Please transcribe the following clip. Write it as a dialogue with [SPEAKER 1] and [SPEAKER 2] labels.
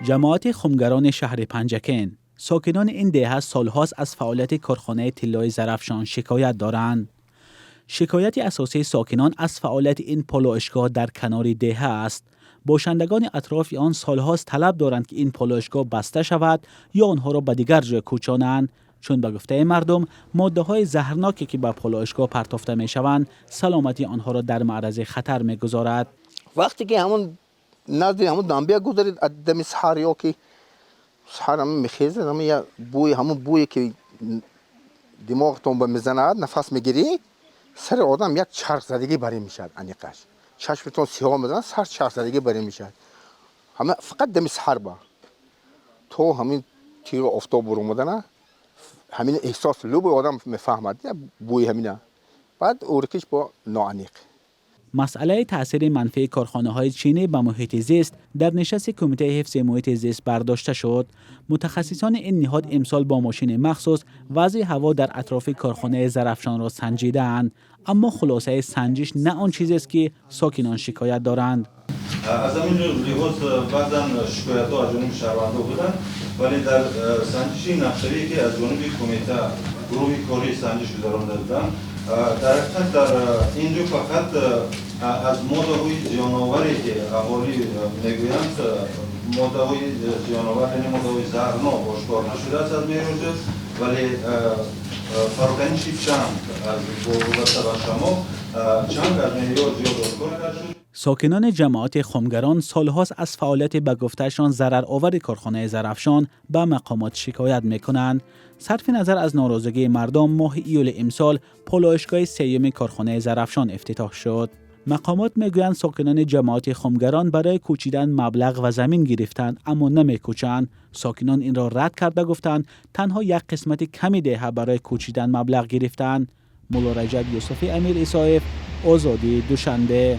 [SPEAKER 1] Ҷамоати Хумгарони шаҳри Панҷакент. Сокинони ин деҳа солҳост аз фаъолияти корхонаи тиллои Зарафшон шикоят доранд. Шикояти асосии сокинон аз фаъолияти ин полоишгоҳ дар канори деҳа аст. Бошандагони атрофи он солҳост талаб доранд, ки ин полоишгоҳ баста шавад ё онҳоро ба дигар ҷой кӯчонанд, чун ба гуфтаи мардум моддаҳои заҳрноке, ки ба полоишгоҳ партофта мешаванд, саломатии онҳоро дар маърази хатар мегузорад.
[SPEAKER 2] Вақте ки ҳамон назди ҳамон дамбия гузаред, дами саҳар ё ки саҳар ҳамин мехезад, ҳамин як бӯи, ҳамон бӯе ки димоғатон ба мезанад, нафас мегирӣ, сари одам як чархзадагӣ барӣ мешавад. Аниқаш чашматон сиёҳ мезанад, сар чархзадагӣ барӣ мешавад. Ҳама фақат дами саҳар ба то ҳамин тири офтоб буромадана ҳамин эҳсос любой одам мефаҳмад, бӯи ҳамина. Баъд уркиш бо ноаниқ.
[SPEAKER 1] Масъалаи таъсири манфии корхонаҳои чинӣ ба муҳити зист дар нишасти Кумитаи ҳифзи муҳити зист бардошта шуд. Мутахассисони ин ниҳод имсол бо мошини махсус вазъи ҳаво дар атрофи корхонаи Зарафшонро санҷидаанд, аммо хулосаи санҷиш на он чизест, ки сокинон шикоят доранд.
[SPEAKER 3] Аз ҳамин лиҳоз баъзан шикоятҳо аз ҷониби шаҳрвандо буданд, вале дар санҷиши нақшавие, ки аз ҷониби кумита гурӯҳи кории санҷиш гузаронда буданд, дар ҳақиқат дар ин ҷо фақат аз моддаҳои зиёноваре, ки аҳолӣ мегӯянд, моддаҳои зиёновар, яъне моддаҳои заҳрнок ошкор нашудааст аз меъёр, вале пароканиши чанг аз вобаста ба шамол, чанг аз меъёр зиёд ошкор кард шуд.
[SPEAKER 1] Сокинони ҷамоати Хумгарон солҳост аз фаъолияти ба гуфтаашон зараровари корхонаи Зарафшон ба мақомот шикоят мекунанд. Сарфи назар аз норозигии мардум, моҳи июли имсол полоишгоҳи сеюми корхонаи Зарафшон ифтитоҳ шуд. Мақомот мегӯянд, сокинони ҷамоати Хумгарон барои кӯчидан маблағ ва замин гирифтанд, аммо намекӯчанд. Сокинон инро рад карда гуфтанд, танҳо як қисмати ками деҳа барои кӯчидан маблағ гирифтанд. Мулло Раҷаб Юсуфӣ, Амир Исоев, Озодӣ, Душанбе.